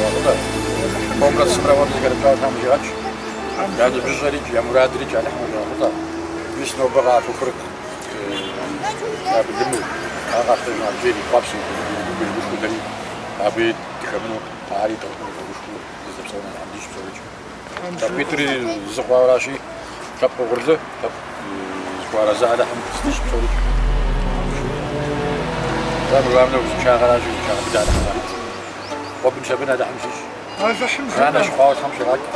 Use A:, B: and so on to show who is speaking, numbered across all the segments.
A: къыщигъэхъулӏэ. Фомрэ цымрэ хуэдэу зэхэрыпщӏауэ Тхьэм къыщигъэкӏ. Я ныбжьыщӏэрикӏ, я мурадрикӏ Алыхьым къыщигъэхъулӏэ. Мис нобэ къахухыр я былыму, ар къалъытэжын абджейри, хъуапсэу, иригушхуэу дэри абы дыхэмыну, ари дгъэгушхуэу дызэпсэун Алыхьым дищӏ псорикӏ. Лъэпкъитӏри зы хъуауэращи, лъэпкъ угъурлы, лъэпкъ зыхуэарэзы Алыхьым дищӏ псорикӏ. Сэ главное узыншагъэращи, узыншагъэ быдэ Алыхьым къарит. Къуэбын щэбын Алыхьым щищӏ.
B: Алыхьым
A: Анэ
B: жиӏэ.
A: щыхъуауэ Тхьэм щигъэкӏ.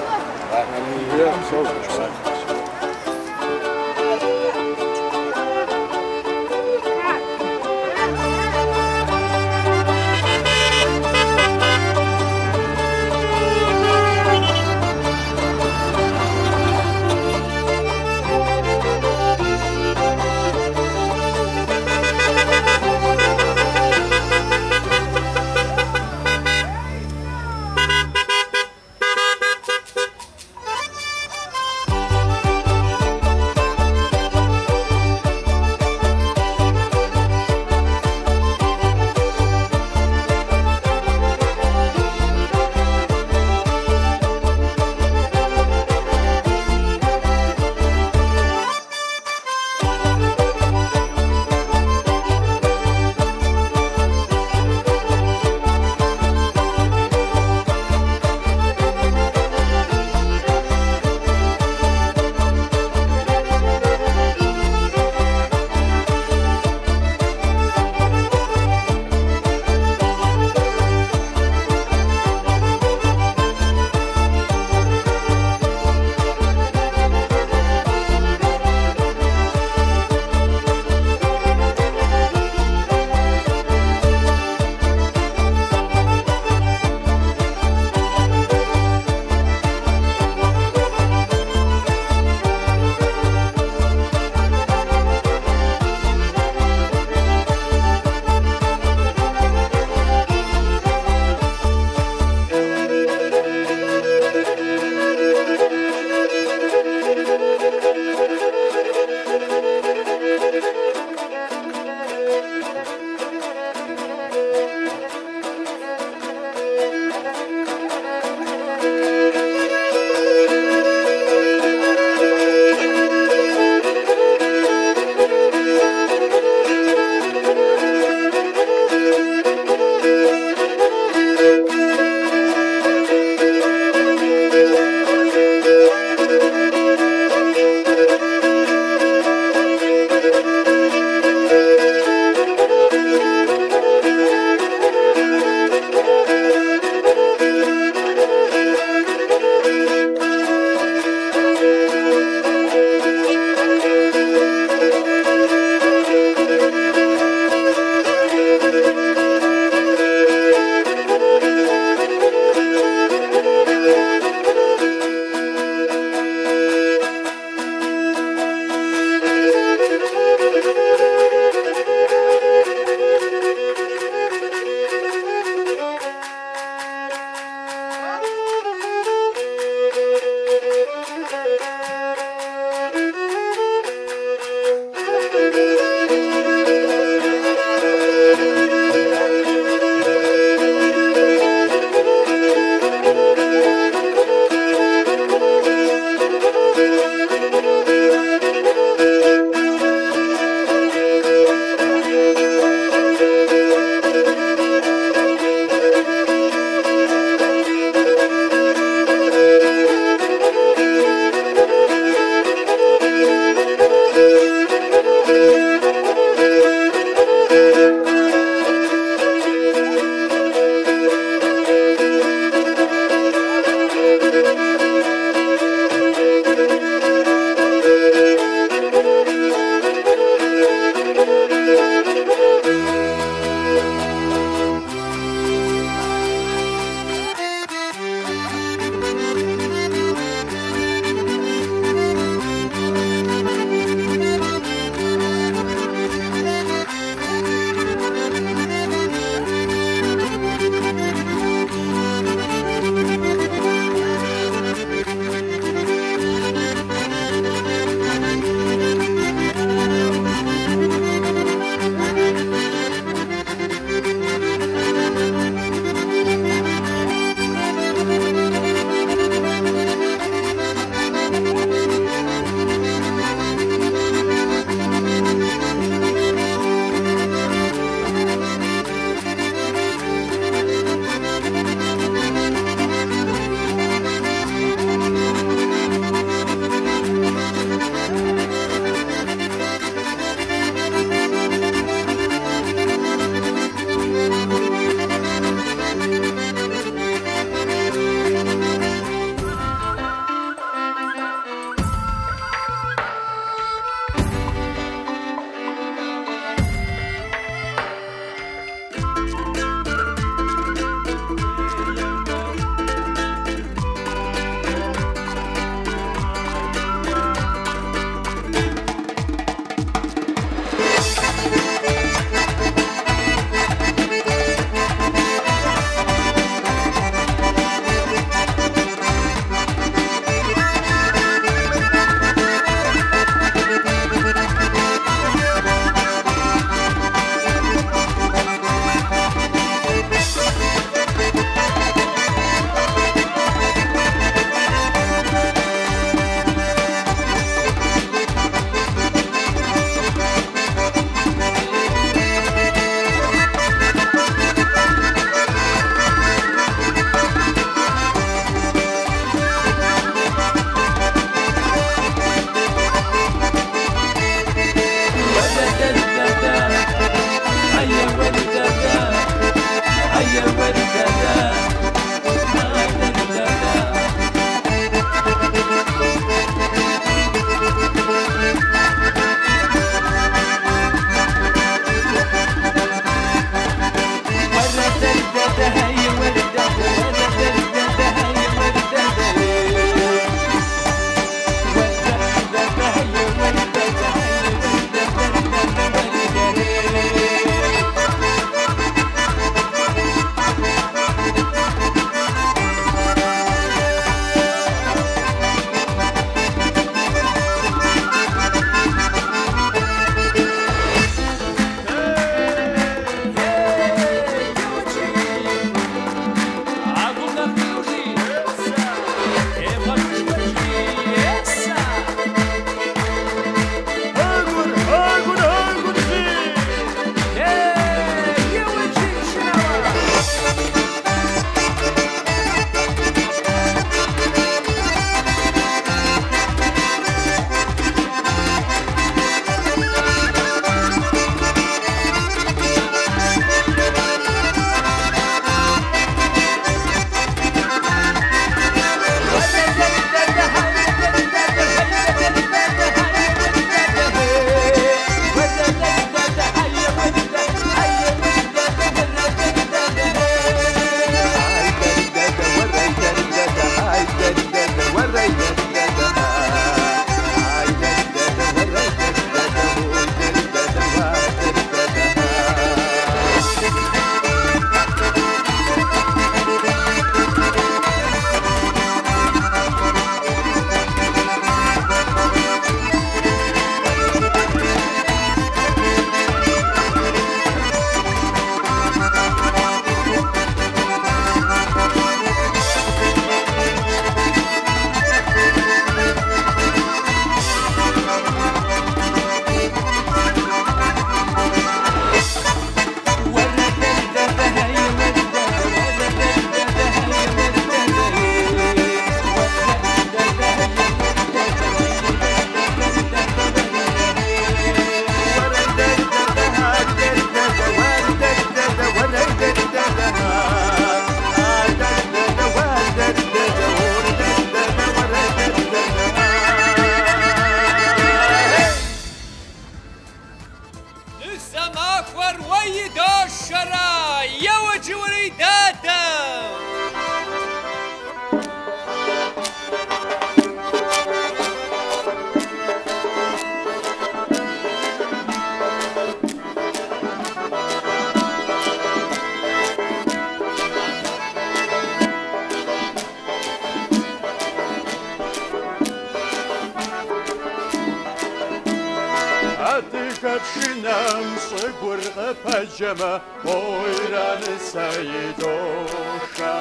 B: пшынэм щӏыгур къыпэджэмэ, ойрэ нысэ идошэ.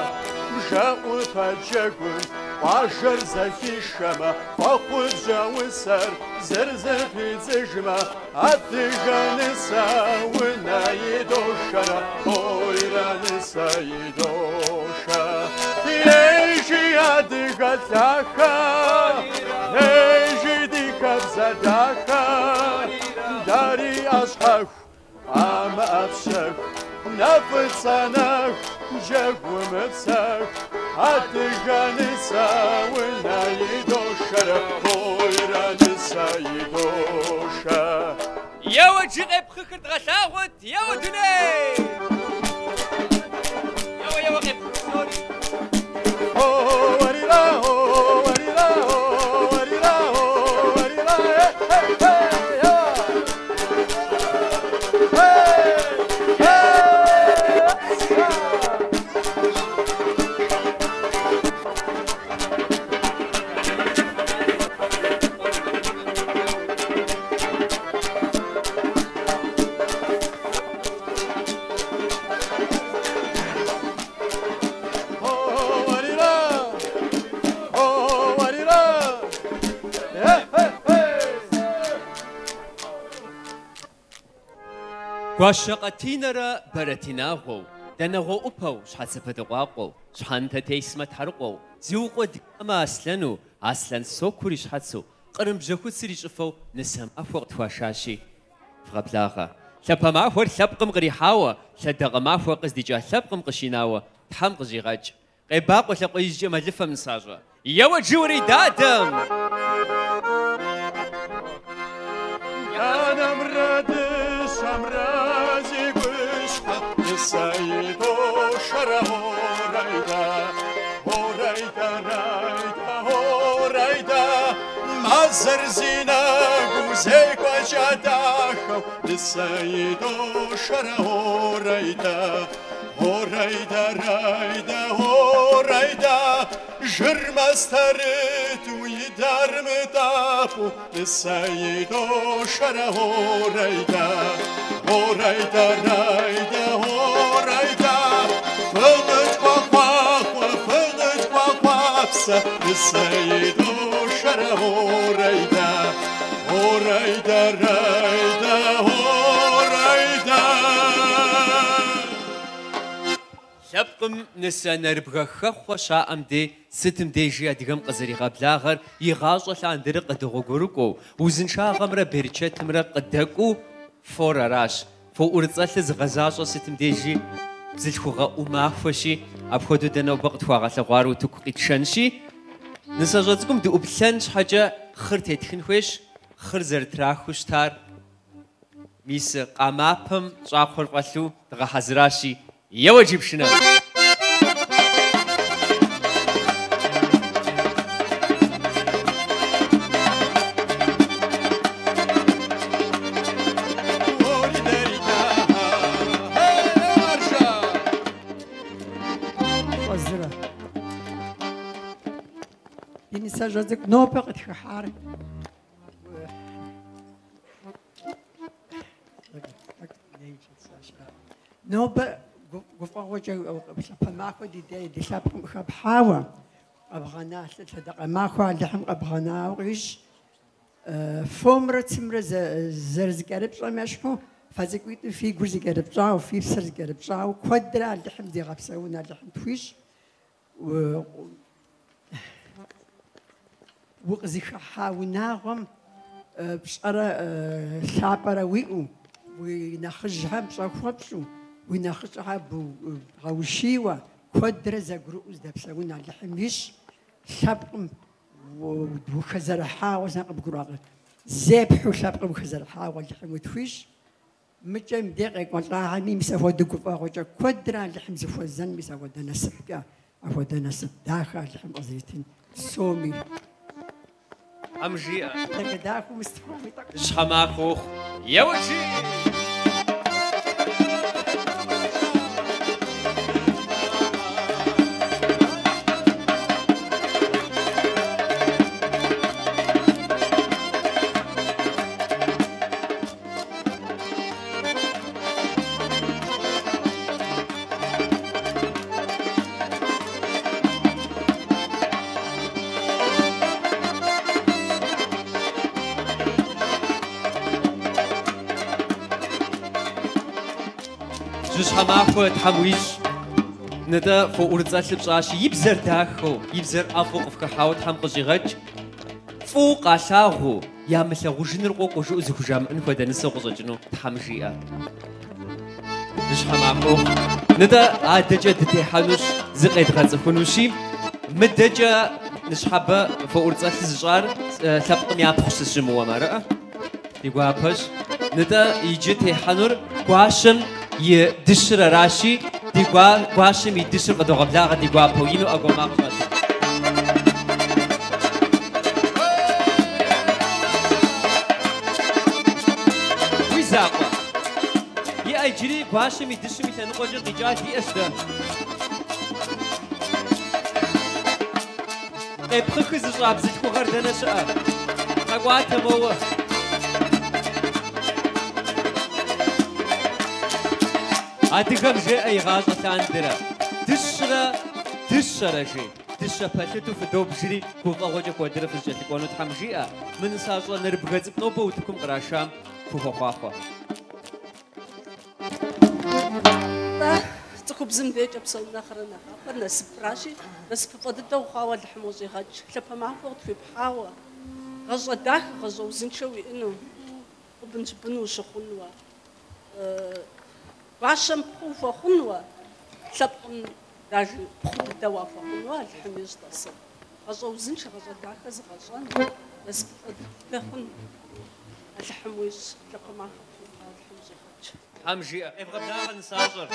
B: Бжэӏупэ джэгум къуажэр зэхишэмэ, хъуэхъубжьэ усэр зэрызэпидзыжмэ, адыгэ нысэ унэ идошэрэ, ойрэ нысэ идошэ. Ей, жи адыгэ лъахэ, ей, жи ди хабзэ дахэ, дари ӏэщхьэху, къамэ ӏэпщэху, нэ фӏыцӏэ нэху, джэгумыпсэху, адыгэ нысэ унэ идошэрэ, ойрэ нысэ идошэ.
C: Еуэ джы къепхъыхыр дгъэлъагъуэт, еуэ дуней! Еуэ, еуэ къепхъых псори.
B: О, арира, о, арира, о, арира, о, арира, э, э, э, я. Эй, эй, са. О, арира, о, арира, э, э, э.
C: Гуащэ Къэтинэрэ Бэрэтинагъуэу, Дэнэгъуэ ӏупэу, щхьэцыпэ дыкъуакъуэу, щхьэнтэ тесмэ тхьэрыкъуэу, зиукъуэдамэ аслъэну, аслъэн сокур и щхьэцу, кърым бжьэхуцыр и щӏыфэу нысэ махуэ къытхуашащи, вгъэблагъэ. Лъапэ махуэр лъэпкъым кърихьауэ, лъэдакъэ махуэ къыздикӏа лъэпкъым къыщинауэ, Тхьэм къыщӏигъэкӏ. Къебакъуэ лъакъуэ ижькӏэ мэлыфэм нысащӏэ. Еуэ джыури дадэм!
B: Анэмрэ дыщэмрэ зи гущхьэ, нысэ идошэрэ, орайда, орайда, райда, орайда. Мазэр зи нэгу зекӏуэкӏэ дахэу, нысэ идошэрэ, орайда, орайда, райда, орайда. Жыр мастэрыту и дармытӏапӏу, нысэ идошэрэ, орайда, орайда, райда, орайда. Фыкъытхуэхъуахъуэ, фыкъытхуэхъуапсэ, нысэ идошэрэ, орайда, орайда, райда, орайда.
C: Лъэпкъым нысэ нэрыбгэ хэхъуэ щаӏэм дей, сытым дежи адыгэм къызэригъэблагъэр и гъащӏэ лъандэрэ къыдэгъуэгурыкӏуэу, узыншагъэмрэ берычэтымрэ къыдэкӏуэу фор аращ. Фо ӏурыцӏэлъыр зыгъэзащӏэ сытым дежи бзылъхугъэ ӏумахуэщи, апхуэдэу дэ нобэ къытхуагъэлъэгъуар утыку къитшэнщи, нысащӏэ цӏыкӏум дыӏуплъэн щхьэкӏэ хъыр тетхын хуейщ, хъыр зэрытрахыу щытар мис къамапэм щӏакхъуэр фӏэлъу дгъэхьэзыращи, еуэ джы пшынэм.
D: Щӏэзырэ. Ди нысащӏэ цӏыкӏу нобэ къытхыхьар. Нобэ гуфӏэгъуэкӏэ лъапэ махуэ ди дей ди лъэпкъым къыхэпхьауэ, къэбгъэна лъэдакъэ махуэ Алыхьым къэбгъэнауэ къищ. Фомрэ цымрэ зэрызэкӏэрыпщӏэм ещхьу, фэ цӏыкӏуитӏу фи гур зэкӏэрыпщӏауэ, фи псэр зэкӏэрыпщӏауэ, куэдрэ Алыхьым дигъэпсэун Алыхьым тхуищӏ. Укъызыхыхьа унагъуэм пщӏэрэ лъапӏэрэ уиӏэу, уи нэхъыжьхэм пщӏэ хуэпщӏу, уи нэхъыщӏэхэр бгъэущийуэ, куэдрэ зэгурыӏуэу здэпсэун Алыхьым ищӏ. Лъэпкъым ухэзэрыхьауэ сэ къыбгурыӏуакъым. Зепхьу лъэпкъым ухэзэрыхьауэ Алыхьым утхуищӏ. Мыкӏэ мыбдей къекӏуэлӏахэми мис апхуэдэ гуфӏэгъуэкӏэ куэдрэ Алыхьым зыхуэзэн, мис апхуэдэ насыпкӏэ, апхуэдэ насып дахэ Алыхьым къызэритын псоми.
C: Тхьэм жиӏэ.
D: Дахэ дахэу мыстхуэми тӏэкӏу.
C: Щхьэ махуэ ухъу. Еуэ жи! Жьыщхьэ махуэ Тхьэм уищӏ. Нтӏэ, фоӏурыцӏэлъыр пщӏащи, и бзэр дахэу, и бзэр ӏэфӏу къыфхыхьауэ Тхьэм къыщӏигъэкӏ. Фӏыуэ къалъагъуу, ямылъагъужыныр къокӏуэ жыӏэу зыхужамыӏэн хуэдэ нысэу къыщӏэкӏыну Тхьэм жиӏэ. Жьыщхьэ махуэ ухъу. Нтӏэ, адэкӏэ дытехьэнущ, зыкъедгъэцӏыхунущи, мыдэкӏэ ныщхьэбэ фоӏурыцӏэлъыр зыщӏар лъэпкъым япхъущ сыщымыуэм, арыӏэ? Ди гуапэщ. Нтӏэ, иджы техьэнур гуащэм и дыщыр аращи, ди гуащэм и дыщыр къыдогъэблагъэ ди гуапэу, ину ӏэгуауэ макъ щӏэлъу. Уи закъуэ. Иӏэ иджыри гуащэм и дыщым и лъэныкъуэкӏэ къикӏа диӏэщ дэ. Къепхъыхыр зыщӏа бзылъхугъэр дэнэ щыӏэ? Къэкӏуатэ моуэ. Адыгэм жеӏэ игъащӏэ лъандэрэ. Дыщрэ дыщэрэ жи. Дыщэ пэлъыту фыдобжри, гуфӏэгъуэкӏэ куэдрэ фызэкӏэлъыкӏуэну Тхьэм жиӏэ. Мы нысащӏэ нэрыбгэ цӏыкӏу нобэ утыкум кърашам фыхуэхъуахъуэ.
E: Цӏыхубзым декӏэ псом нэхърэ нэхъапэр насыпращи, насыпыфӏэ дыдэ ухъуауэ Алыхьым ущӏигъэкӏ. Лъапэ махуэ къытхуипхьауэ, гъащӏэ дахэ, гъащӏэ узыншэ уиӏэну, ӏубын-щыбын ущыхъунуэ, гуащэм пхъу ухуэхъунуэ, лъэпкъым даже пхъу дыдэ уахуэхъунуэ Алыхьым ищӏ, тӏасэ. Гъащӏэ узыншэ, гъащӏэ дахэ зыгъэщӏэн, насыпыфӏэ дыдэ хъун Алыхьым уищӏ, лъапэ махуэ къытхуипхьауэ Алыхьым ущӏигъэкӏ.
C: Тхьэм жиӏэ, къевгъэблагъэ нысащӏэр.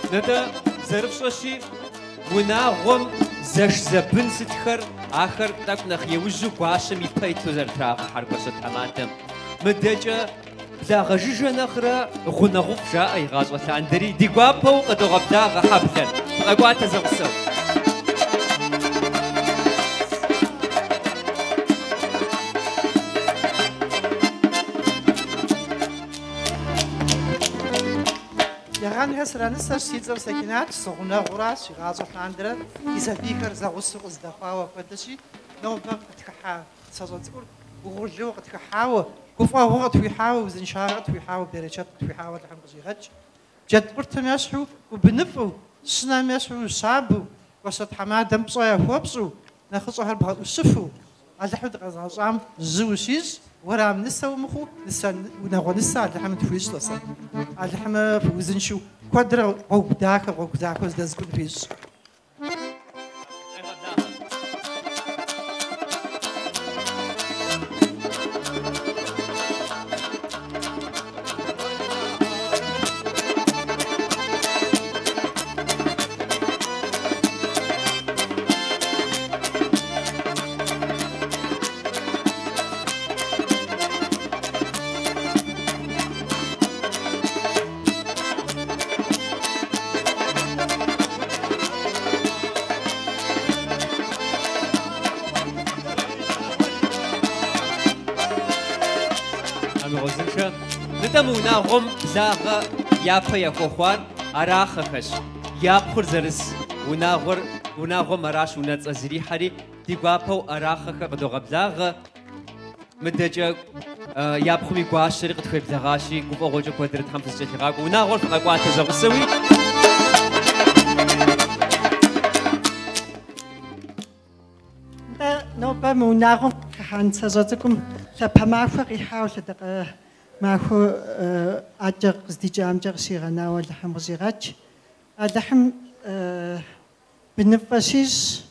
C: Нтӏэ, зэрыфщӏэщи, унагъуэм зэш-зэбын сытхэр, ахэр тӏэкӏу нэхъ еужьу гуащэм и пэ иту зэрытрагъэхьэр гуащэ тхьэмадэм. Мыдэкӏэ благъэ жыжьэ нэхърэ гъунэгъуфӏ жаӏэ игъащӏэ лъандэри, ди гуапэу къыдогъэблагъэ хьэблэр. Фыкъэкӏуатэ зэгъусэу.
F: Егъэнхэ сранысэщ, си цӏэр Сэкинатщ, сыгъунэгъуращ, игъащӏэ лъандэрэ ди сабийхэр зэгъусэу къыздэхъуауэ апхуэдэщи, нобэ къытхыхьа нысащӏэ цӏыкӏур угъурлыуэ къытхыхьауэ, гуфӏэгъуэ къытхуихьауэ, узыншагъэ къытхуихьауэ, берычэт къытхуихьауэ Алыхьым къыщӏигъэкӏ. Джэдкъуртым ещхьу убыныфӏэу, щынэм ещхьу ущабэу, гуащэ тхьэмадэм пщӏэ яхуэпщӏу, нэхъыщӏэхэр бгъэӏущыфу, Алыхьу дыкъэзыгъэщӏам жьы ущищӏ, уэрам нысэ умыхъуу, нысэ унагъуэ нысэ Алыхьым тхуищӏ, тӏасэ. Алыхьым узыншэу куэдрэ гъуэгу дахэ, гъуэгу захуэ здэзыкӏун хуищӏ.
C: Нтӏэ, мы унагъуэм благъэ япэ яхуэхъуар Арахъэхэщ. Я пхъур зэрыс унагъуэр унагъуэм аращ унэцӏэ зрихьэри, ди гуапэу Арахъэхэ къыдогъэблагъэ. Мыдэкӏэ я пхъум и гуащэри къытхуеблэгъащи, гуфӏэгъуэкӏэ куэдрэ Тхьэм фызэкӏэлъигъакӏуэ. Унагъуэр фыкъэкӏуатэ зэгъусэуи.
D: Нтӏэ, нобэ мы унагъуэм къыхыхьа нысащӏэ цӏыкӏум лъапэ махуэ къихьауэ, лъэдакъэ махуэ акӏэ къыздикӏамкӏэ къыщигъэнауэ Алыхьым къыщӏигъэкӏ. Алыхьым быныфӏэ щищӏ,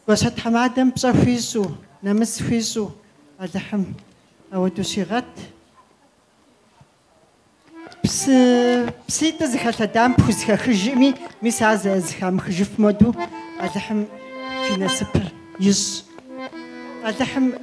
D: гуащэ тхьэмадэм пщӏэ хуищӏу, нэмыс хуищӏу Алыхьым ауэдэу щигъэт. Псы пситӏыр зыхэлъэдам пхузэхэхыжми, мис ар зэхамыхыжыф моду Алыхьым фи насыпыр ищӏ. Алыхьым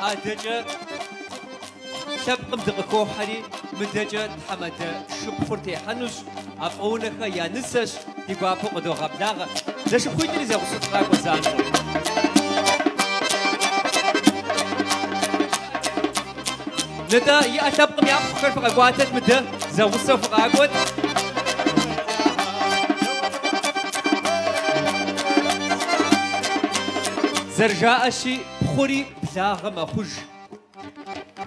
C: Адэкӏэ лъэпкъым дыкъыхохьэри, мыдэкӏэ тхьэмадэ шыпхъур техьэнущ, Афӏэунэхэ я нысэщ, ди гуапэу къыдогъэблагъэ. Зэшыпхъуитӏри зэгъусэу фыкъакӏуэ занщӏэу. Нтӏэ, иӏэ лъэпкъым япхъухэр фыкъэкӏуатэт мыдэ, зэгъусэу фыкъакӏуэт. Зэрыжаӏэщи, пхъури благъэ мэхъуж.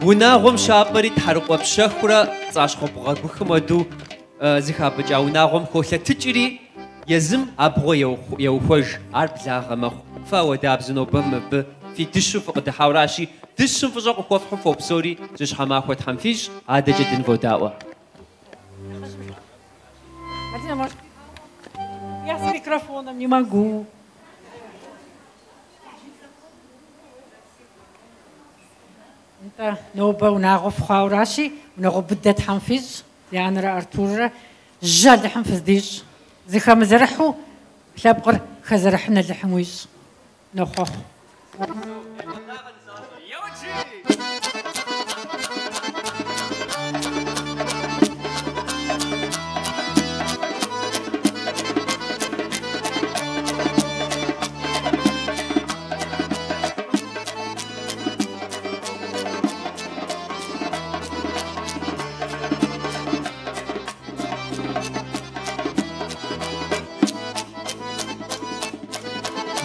C: Унагъуэм щапӏэри тхьэрыкъуэ пщэхурэ пцӏащхъуэ бгъэгухым хуэдэу зыхапӏыкӏа унагъуэм холъэтыкӏри, езым абгъуэ еухуэж, ар благъэ мэхъу. Фэ ауэдабзэу нобэ мыбы фи дыщу фыкъыдыхьауращи, дыщым фӏыщӏэ къыхуэфхьу фопсэури, жьыщхьэ махуэ Тхьэм фищӏ, адэкӏэ дыныводаӏуэ.
G: Мадина, может, я с микрофоном не могу. Нтӏэ, нобэ унагъуэ фыхъуауращи, унагъуэ быдэ Тхьэм фищӏ, Дианэрэ Артуррэ жьы Алыхьым фыздищӏ. Зыхэмызэрыхьу лъэпкъыр хэзэрыхьын Алыхьым уищӏ. Нохъуэхъу.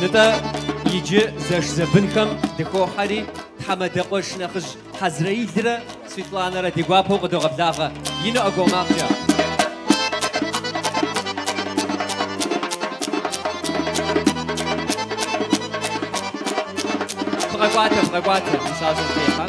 C: Нтӏэ, иджы зэш-зэбынхэм дыхохьэри, тхьэмадэ къуэш нэхъыжь Хьэзрэилрэ Светланэрэ ди гуапэу къыдогъэблагъэ ину ӏэгуауэ макъкӏэ. Фыкъэкӏуатэ, фыкъэкӏуатэ, нысащӏэр техьэ.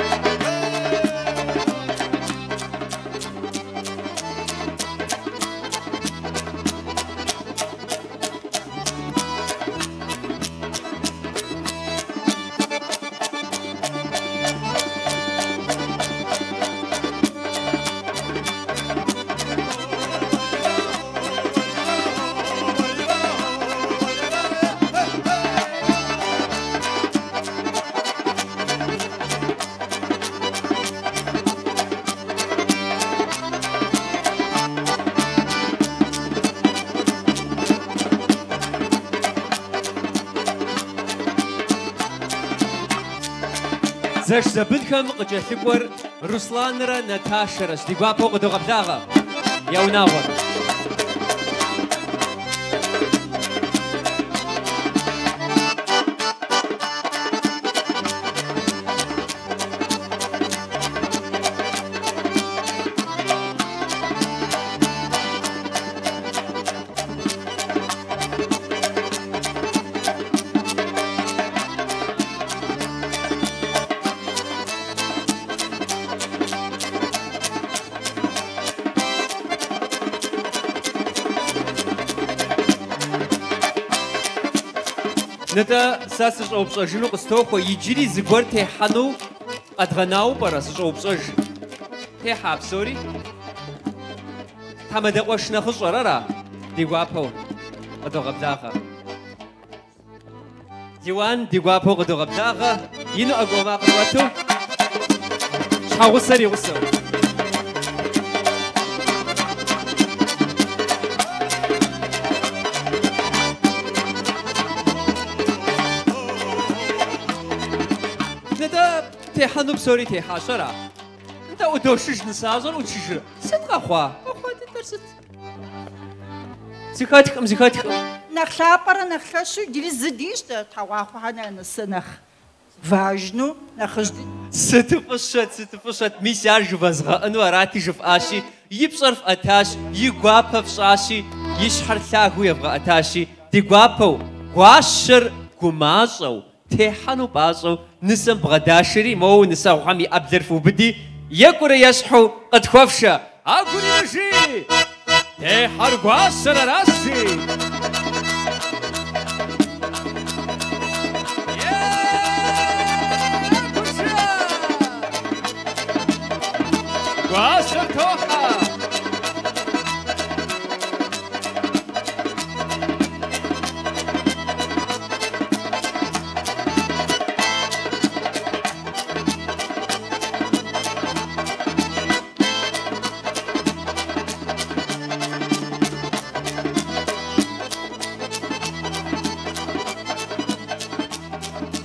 C: Зэш-зэбынхэм къыкӏэлъыкӏуэр Русланрэ Наташэрэщ. Ди гуапэу къыдогъэблагъэ я унагъуэр. Нтӏэ, сэ сыщӏэупщӏэжыну къыстохуэ, иджыри зыгуэр техьэну къэдгъэнауэ пӏэрэ, сыщӏоупщӏэж. Техьа псори? Тхьэмадэ къуэш нэхъыщӏэр ара? Ди гуапэу къыдогъэблагъэ. Лиуан ди гуапэу къыдогъэблагъэ, ину ӏэгуауэ макъыр щӏэту, щхьэгъусэр и гъусэу. Нтӏэ, техьэну псори техьащ, ара? Нтӏэ, ӏудошыж нысащӏэр ӏутшыжыр. Сыт къэхъуа? Къэхъуа дыдэр сыт? Зыхэтхым, зыхэтхым.
H: Нэхъ лъапӏэрэ нэхъ лъэщу иджыри зы дищ дэ Тхьэгъуахъуэхэ я нысэ нэхъ важну, нэхъыжь ди.
C: Сыту фӏыщэт, сыту фӏыщэт, мис ар жывэзгъэӏэну арати жыфӏащи, и пщӏэр фӏэтащ, и гуапэ фщӏащи, и щхьэр лъагэу евгъэӏэтащи, ди гуапэу, гуащэр гумащӏэу, Техьэну пӏащӏэу нысэм бгъэдашэри, моуэ нысэгъухэм и ӏэблэр фыубыди, екӏурэ ещхьу къытхуэфшэ. Агури, жи! Техьэр гуащэр аращ, жи! Гуащэр тохьэ!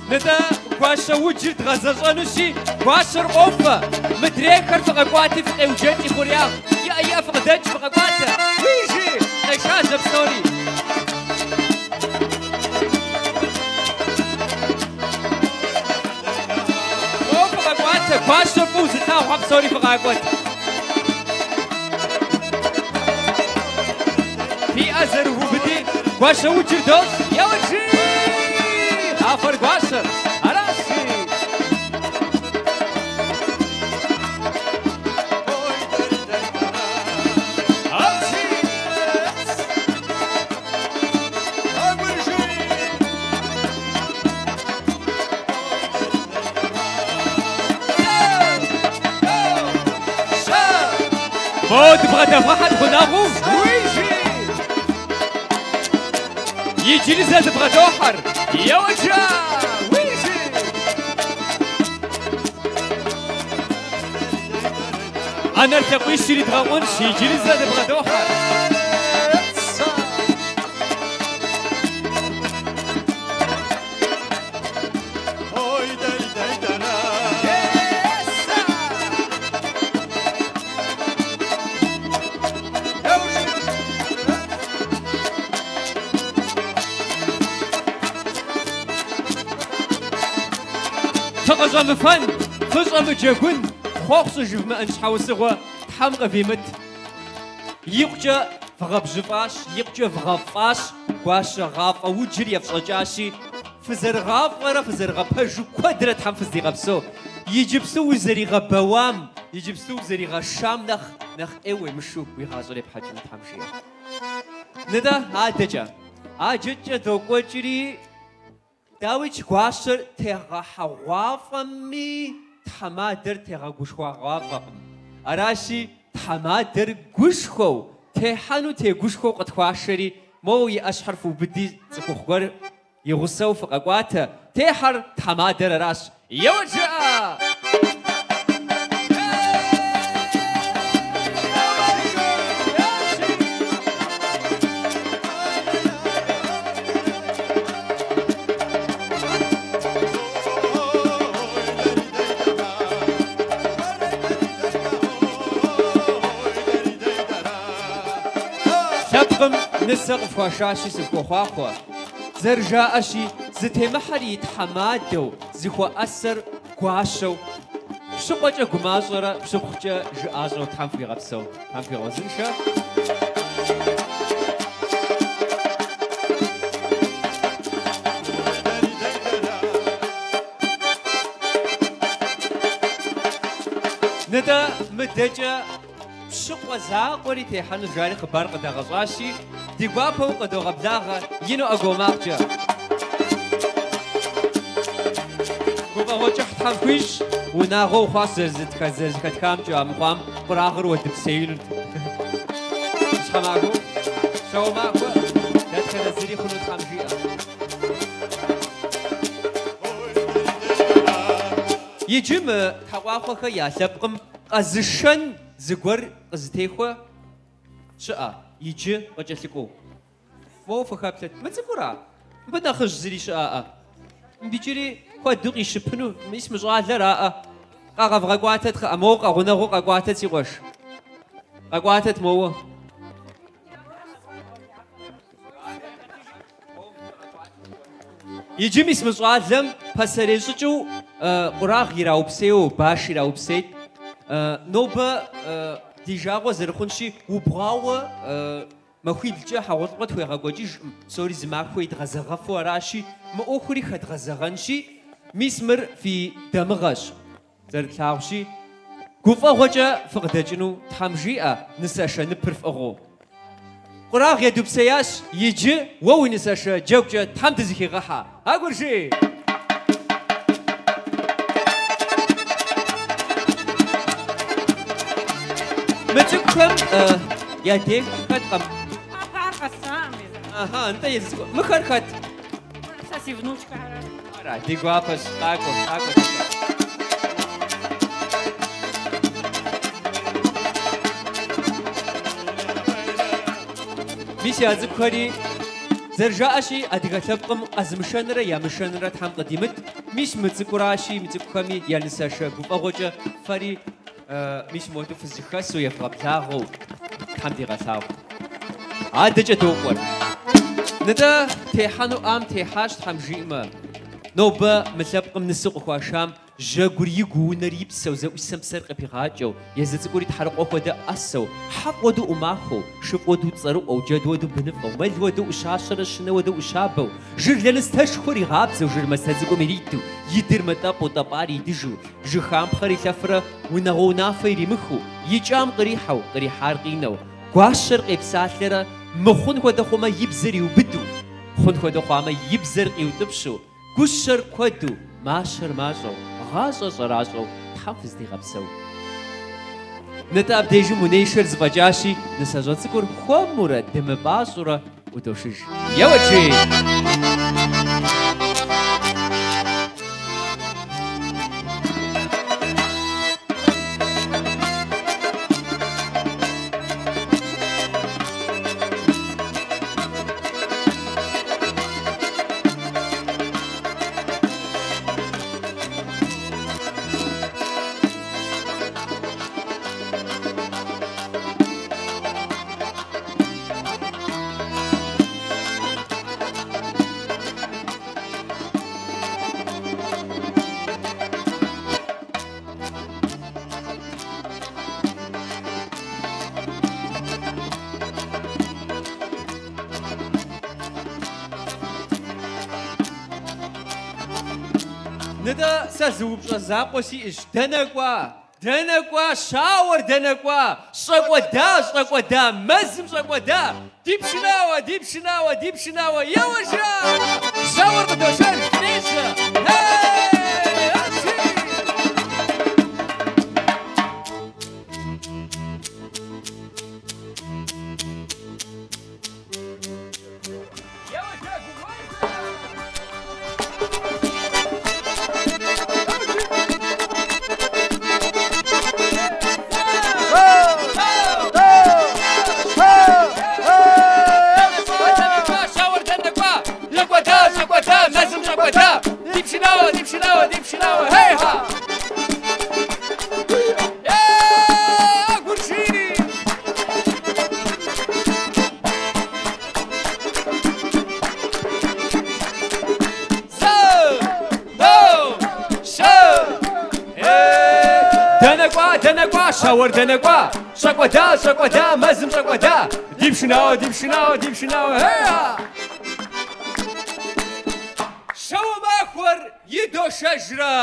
C: Нтӏэ, гуащэ уджыр дгъэзэщӏэнущи, гуащэр къофэ. Мыдрейхэр фыкъэкӏуати, фыкъеуджэкӏ и хъуреягъ. Иӏэ, иӏэ, фыкъыдэкӏ, фыкъэкӏуатэ. Уий, жи, къешажьэ псори. Уэ фыкъэкӏуатэ, гуащэр фӏыуэ зылъагъухэр псори фыкъакӏуэт. Фи ӏэ зэрывубыди, гуащэ уджыр дощӏ, еуэт жи! Къафэр гуащэр, аращ жи! Моуэ дыбгъэдэвгъэхьэт гъунэгъуу, уий жи! Иджыри зэ дыбгъэдохьэр, еуэт жа, уий жи! ӏэнэр лъакъуищ иридгъэкъунщ, иджыри зэ дыбгъэдохьэр. Фыкъыщӏэмыфэн, фыщӏэмыджэгун, хъуэхъу щӏыжывмыӏэн щхьэусыгъуэ Тхьэм къывимыт. Икъукӏэ вгъэбжьыфӏащ, икъукӏэ вгъэфӏащ, гуащэ гъафӏэ уджыр ефщӏэкӏащи, фызэрыгъафӏэрэ фызэрыгъэпэжу куэдрэ Тхьэм фыздигъэпсэу. Иджыпсту узэригъэбэуам, иджыпсту узэригъэшам нэхъ нэхъ ӏей уемышу уи гъащӏэр епхьэкӏыну Тхьэм жиӏэ. Нтӏэ, адэкӏэ. Адэкӏэ докӏуэкӏри, Дауикӏ, гуащэр тегъэхьэгъуафӏэми, тхьэмадэр тегъэгушхуэгъуафӏэкъым. Аращи, тхьэмадэр гушхуэу, техьэну тегушхуэу къытхуашэри, моуэ и ӏэщхьэр фыубыди цӏыхухъу гуэр и гъусэу фыкъэкӏуатэ, техьэр тхьэмадэр аращ. Еуэт жыӏэ! Лъэпкъым нысэ къыфхуашащи сыфхуохъуахъуэ. Зэрыжаӏэщи, зытемыхьэр и тхьэмадэу, зыхуэӏэсэр гуащэу, пщыкъуэкӏэ гумащӏэрэ пщыпхъукӏэ жыӏэщӏэу Тхьэм фхуигъэпсэу, Тхьэм фхуигъэузыншэ. Нтӏэ, мыдэкӏэ пщыкъуэ закъуэри техьэну жари хъыбар къыдагъэщӏащи, ди гуапэу къыдогъэблагъэ ину ӏэгуауэ макъкӏэ. Гуфӏэгъуэ кӏыхь Тхьэм хуищӏ, унагъуэ ухъуащ зэрызэхэтхамкӏэ, амыхъуам къурагъыр уэдыпсеинут. Щхьэмахуэу, щауэмахуэ, дэтхэнэ зыри хъуну Тхьэм жиӏэ. Иджы мы Тхьэкъуахъуэхэ я лъэпкъым къэзышэн зыгуэр къызытехуэ щыӏэ, иджы къыкӏэлъыкӏуэу. Моуэ фыхэплъэт, мы цӏыкӏура? Мыбы нэхъыжь зыри щыӏэӏэ? Мыбы иджыри куэду къищыпыну, мис мы щӏалэр аӏэ. Къэгъэвгъэкӏуатэт, кхъыӏэ, моуэ къэгъунэгъуу къэкӏуатэт, си къуэш. Къэкӏуатэт моуэ. Иджы мис мы щӏалэм пасэрей щӏыкӏэу къурагъ ираупсейуэ, баш ираупсейт. Нобэ ди жагъуэ зэрыхъунщи, убгъуауэ махуиблкӏэ хьэгъуэлӏыгъуэ тхуегъэкӏуэкӏыжкъым, псори зы махуэ идгъэзэгъэфу аращи, мы ӏуэхури хэдгъэзэгъэнщи, мис мыр фи дамыгъэщ. Зэрытлъагъущи, гуфӏэгъуэкӏэ фыкъыдэкӏыну Тхьэм жиӏэ, нысашэ ныпыр фӏыгъыу. Къурагъ едупсеящ, иджы уэ уи нысашэ джэгукӏэ Тхьэм дызыхигъэхьэ. Агуржи! Мы цӏыкӏухэм я деж хэт къэм...
G: Ар къэсам езыр.
C: Аха, нтӏэ езы цӏыкӏу. Мыхэр хэт?
G: Сэ си внучкэхэр.
C: Ара, ди гуапэщ, къакӏуэ, къакӏуэ. Мис я цӏыкӏухэри зэрыжаӏэщи, адыгэ лъэпкъым къэзымышэнрэ ямышэнрэ Тхьэм къыдимыт. Мис мы цӏыкӏуращи, мы цӏыкӏухэми я нысашэ гуфӏэгъуэкӏэ фэри мис мыуэду фызэхэсу евгъэблагъэу Тхьэм дигъэлъагъу. Адэкӏэ докӏуэр. Нтӏэ, техьэнуӏам техьащ, Тхьэм жиӏэмэ. Нобэ мы лъэпкъым нысэу къыхуашам жьэгур игу, унэр и псэу, зэӏусэм псэр къыпигъакӏэу, езы цӏыкӏури тхьэрыкъуэ хуэдэ ӏэсэу, хьэфӏ хуэдэу ӏумахуэу, шыфӏ хуэдэу цӏэрыӏуэу, джэд хуэдэу быныфӏэу, мэл хуэдэу ӏущащэрэ щынэ хуэдэу ӏущабэу, жыр лэныстэшхуэр игъабзэу, жыр мастэ цӏыкӏум ириту, идыр мытӏэпӏу, тӏэпӏар идыжу, жыхампхъэр илъэфрэ унагъуэ унафэ иримыхыу, икӏам кърихьэу, кърихьар къинэу, гуащэр къепсалъэрэ мыхъун хуэдэ хъумэ и бзэр иубыду, хъун хуэдэ хъуамэ и бзэр къиутӏыпщу, гущэр куэду, мащэр мащӏэу, гъащӏэр щӏэращӏэу Тхьэм фыздигъэпсэу. Нтӏэ, абдежым унэишэр зэфӏэкӏащи, нысащӏэ цӏыкӏур хуэмурэ, дымыпӏащӏэурэ ӏудошыж. Еуэт, жи! Нтӏэ, сэ зы упщӏэ закъуэ сиӏэщ. Дэнэ кӏуа? Дэнэ кӏуа? Щауэр дэнэ кӏуа? Щӏэкӏуэда, щӏэкӏуэда, мэзым щӏэкӏуэда! Ди пшынауэ, ди пшынауэ, ди пшынауэ, еуэ жа! Щауэр къыдошэж, фрещэ! Эй, апщий! Дэнэ кӏуа, дэнэ кӏуа, щауэр дэнэ кӏуа? Щӏэкӏуэда, щӏэкӏуэда, мэзым щӏэкӏуэда! Ди пшынауэ, ди пшынауэ, ди пшынауэ, хей-ха! Щауэ махуэр идошэжрэ?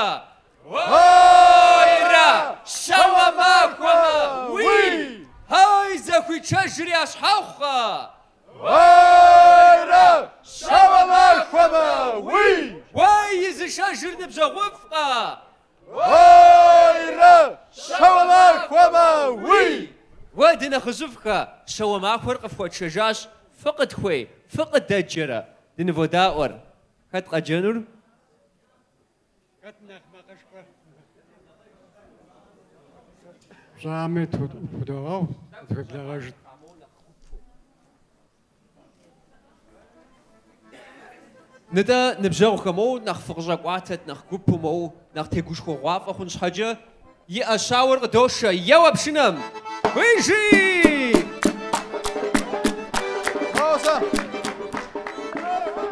C: Уойрэ! Щауэ махуэмэ, уи! Хей, зэхуичэжыр я щхьэхъукъэ?
B: Уойрэ! Щауэ махуэмэ, уи!
C: Уей, изышэжыр ныбжьэгъуфӏкъэ?
B: Уойрэ! Щауэ махуэмэ, уи!
C: Уэ, ди нэхъыжьыфӏхэ, щауэ махуэр къыфхуэтшэжащ, фыкъытхуей, фыкъыдэджэрэ, дыныводаӏуэр. Хэт къэджэнур?
I: Хэт нэхъ макъышхуэ? Пщӏами тхудогъэгъу, къытхуеблэгъэжыт.
C: Нтӏэ, ныбжьэгъухэ, моуэ нэхъ фыкъыщӏэкӏуатэт, нэхъ гупу, моуэ нэхъ тегушхуэгъуафӏэ хъун щхьэкӏэ, иӏэ щауэр къыдошэ, еуэ пшынэм! Уижи!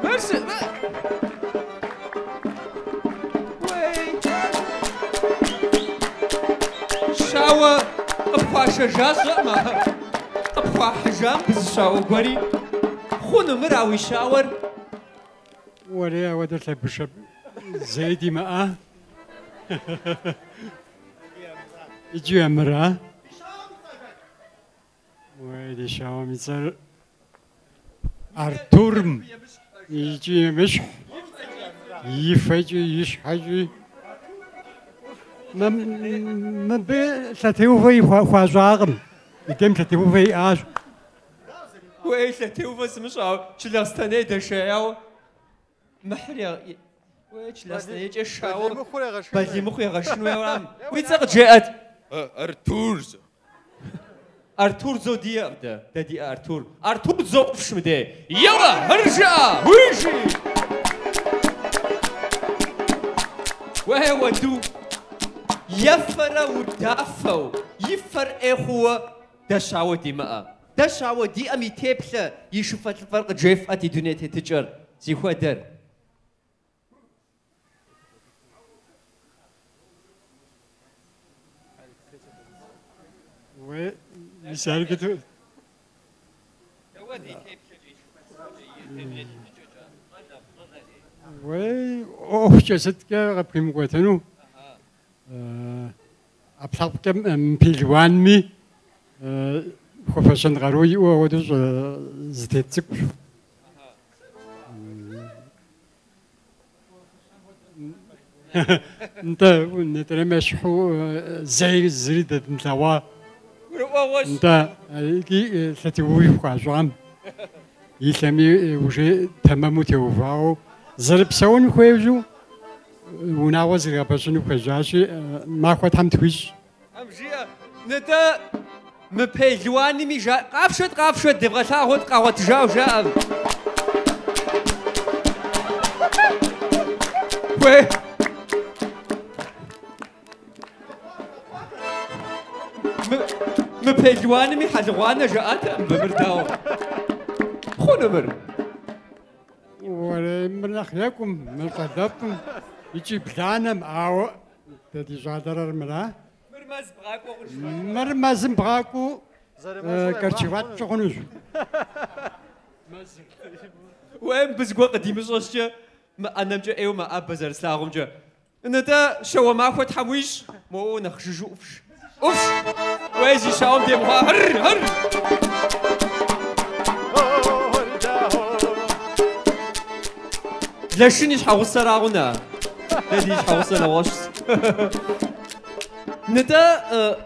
C: Мыр сы... Уей! Щауэ къыпхуашэжа щӏэӏымэ, къыпхуахьыжам зы щауэ гуэри. Хъуну мыр а уи щауэр?
I: Уэрей, ауэдэ лъэбышэ зэи димыӏа. Иджы амыра. Уей, ди щауэм и цӏэр Артурм икӏи емыщхь, и фэкӏи, и щхьэкӏи. Мыбы лъэтеувэ хуащӏакъым, мыдейм лъэтеувэ иӏащ.
C: Уей, лъэтеувэ сымыщӏауэ, Чылахъстэней дэшеяуэ мыхьыр уей, Чылахъстэнейкӏэ шауэ Балимыхъу егъэшыну еуэрам. Уи цӏэ къыджеӏэт.
J: Артур.
C: Артур зо диӏэкъым дэ, дэ диӏэ Артур. Артур зо къыфш мыдей. Еуэ, мыр жыӏэ, уижи! Уей, уэду, ефэрэ удафэу, и фэр ӏей хъууэ дэ щауэ димыӏэ. Дэ щауэ диӏэм и теплъэ, и шыфэлӏыфэр къыджефӏэт, и дуней тетыкӏэр зихуэдэр.
I: Уей, мис ар кыту. Уей, ӏуэхукӏэ сыткӏэ къыпхуимыкӏуэтыну. ӏэпкълъэпкъкӏэ мыпелуанми, хуэфэщэн къару иӏэу ауэдэу зытет цӏыкӏущ. Нтӏэ, нетӏэрейм ещхьу зэи зыри дэдмылъэгъуа.
C: Гурыӏуэгъуэщ.
I: Нтӏэ, икӏи лъэтеуви хуащӏам, и лъэми уже тэмэму теувауэ зэрыпсэун хуейжу унагъуэ зэригъэпэщыну хуежьащи, махуэ Тхьэм тхуищӏ.
C: Тхьэм жиӏэ, нтӏэ, мыпелуанми жа... Къафшэт, къафшэт, девгъэлъагъут, къагъуэтыжауэ жаӏэм. Уей. Мыпелуанми хьэлыгъуанэ жаӏатэкъым мыр дауэ? Хъуну мыр?
I: Уэрей, мыр нэхъ екӏум, мыр щӏалэфӏым икӏи бланэм, ауэ дэ ди щӏалэр армыра.
C: Мыр мэз бгъакӏуэ хъунущ.
I: Мыр мэзым бгъакӏуэу корчевать пщӏы хъунущ.
C: Уей, мыбы зыгуэр къыдимыщӏэ щӏыкӏэ, мы ӏэнэмкӏэ ӏейуэ мэӏэбэ зэрыслъагъумкӏэ. Нтӏэ, щауэ махуэ Тхьэм уищӏ, моуэ нэхъ жыжьэу ӏуфш. ӏуфш! Уей, зи щауэм демыхъуа, хьыр, хьыр! Лэшын и щхьэгъусэра хъуна? Дэ ди щхьэгъусэ нэгъуэщӏщ. Нтӏэ,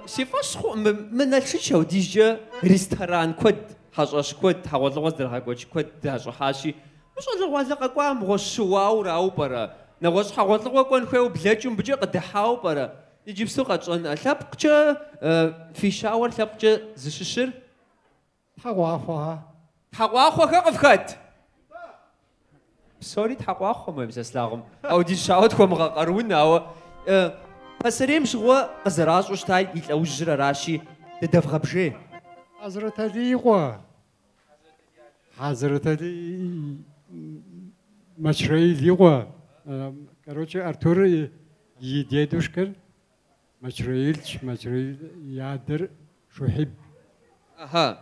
C: си фӏэщ хъуӏым, мы Налшыч аудизкӏэ ресторан куэд, хьэщӏэщ куэд, хьэгъуэлӏыгъуэ здрагъэкӏуэкӏ куэд дащӏыхьащи, мы щӏалэгъуалэ къэкӏуа мыгъуэ щыуауэрауэ пӏэрэ? Нэгъуэщӏ хьэгъуэлӏыгъуэ кӏуэн хуейуэ блэкӏыу мыбыкӏэ къыдыхьауэ пӏэрэ? Иджыпсту къэтщӏэн лъэпкъкӏэ, фи щауэр лъэпкъкӏэ зыщыщыр?
I: Тхьэкъуахъуэхэ.
C: Тхьэкъуахъуэхэ къыфхэт? Псори тхьэкъуахъуэ мы сэ слъагъум. Аудиз щауэ тхуэмыгъэкъаруун, ауэ пасэрейм щыгъуэ къызэращӏу щыта и лӏэужьыр аращи, дыдэвгъэбжей.
I: Хьэзрэталий и къуэ. Хьэзрэталий Мэчрэил и къуэ. Короче, Артур и дедушкэр Мэчрэилщ, Мэчрэил и адэр Шухьиб.
C: Аха.